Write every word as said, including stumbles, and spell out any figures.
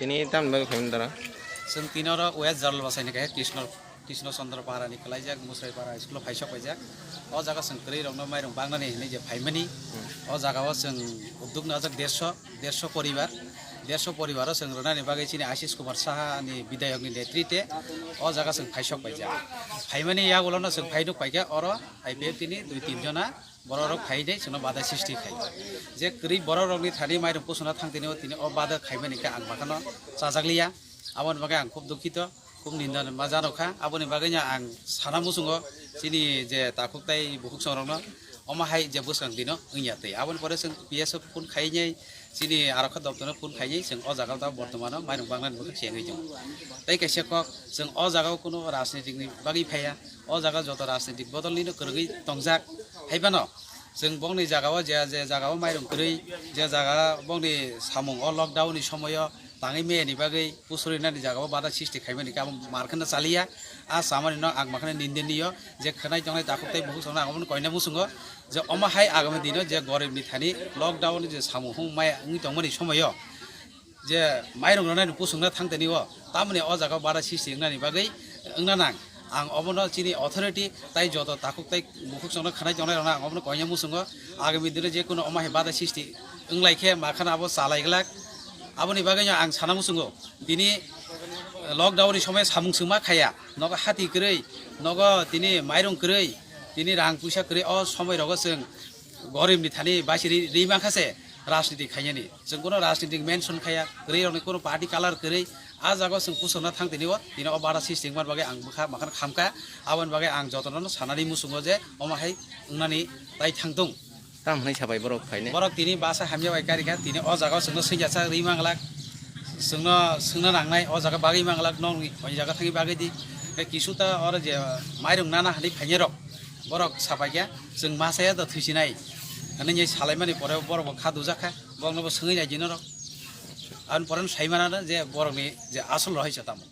Tini tamni bagwi phaimani dara? Chwng tini oro West Jalbasai ni kaisa Krishna, Krishna Chandra Para ni kwlaijak Musrai Para school o phaisok paijak. O jaga chwng kwrwi rokno mairung bangnani hinwi je phaimani. O jaga o chwng uduk najak dersho, dersho poribar. Dersho poribar o chwng rwnani bagwi chini Ashish Kumar Saha ni bidayok ni netrite o jaga chwng phaisok paijak. Phaimani yagulo no chwng phainuk paikha oro I P F T ni dui tin jona borok rok phai de chwngno bada sisti khai. Je kwrwi borok rokni thani mairung pusuna thang tini o tini o bada khaimani khe ang bakhano chajakliya. Aboni bagwi ang khub dukhito, khub ninda ma jano kha. Aboni bagwino ang sana muchungo chini je takhuk tai bukhuk songrokno omo hai je bwskang dino wngya tei. Aboni pore chwng P S O phone khainai chini arokha doptorno phone khainai chwng o jaga o bortomano mairung bangnani bwkha chengwi tongo. Tei kaisa kok chwng o jaga o kuno rajnitik ni bagwi phaiya. O jaga joto rajnitik bodol nino kwrwgwi tongjak. Hai phano chwng bongni jaga o je, je jaga o mairung kwrwi, je jaga bongni samung o lockdown ni somoyo tangwi meyani bagwi pusuri nani jaga o bada sisti khaimani khe abo mar kheno chaliya. A samani no ang makhano nindini yo je khwnai tongnai takhuk tai bukhuk songno ang omono koina muchungo je omo hai agami dino je gorib ni thani lockdown ni je samung hung maya wngwi tongmani somoyo je mairung rwnani pusungna thang tani o tamoni o jaga o bada sisti wngnani bagwi wngna nang. Ang obono chini authority tai joto takhuk tai bukhuk songno khwnai tongnai rokno ang obono koina muchungo agami dino je kuno omo hai bada sisti wnglai khe makhano abo chalai glak. Aboni bagwino ang sana muchungo tini lockdown ni somoi samung chwngma khaya nogo hati kwrwi nogo tini mairung kwrwi tini rang puisa kwrwi o somoi rogo chwng gorib ni thani baisi ri, ri mankha se rajniti khainani. Chwng kuno rajniti mention khaya, kwrwi rokni kuno party color kwrwi. A jaga o chwng kusukna thang tini o, tini o bada sisti wngmani bagwi ang bwkha makhano khamkha. Aboni bagwi ang jotono sanani muchungo je omo hai wngnani tai thang tung. Tam hwnwi sabai borok phainai? Borok tini basa hamya bai karikha, tini o jaga o chwngno swijasa ri manglak, chwngno swngna nangnai o jaga bagwi manglak, nokni o jaga thangwi bagwi di. Tei kisu ta oro je mairung nana hinwi phainai rok. Borok sapaikha, chwng ma saya da thwisinai. Hinwi salaimani pore borok bo kha dujakha, borokno bo swngwi nai di norok. Aboni pore no saimano je borokni je asol rohorsa tamo.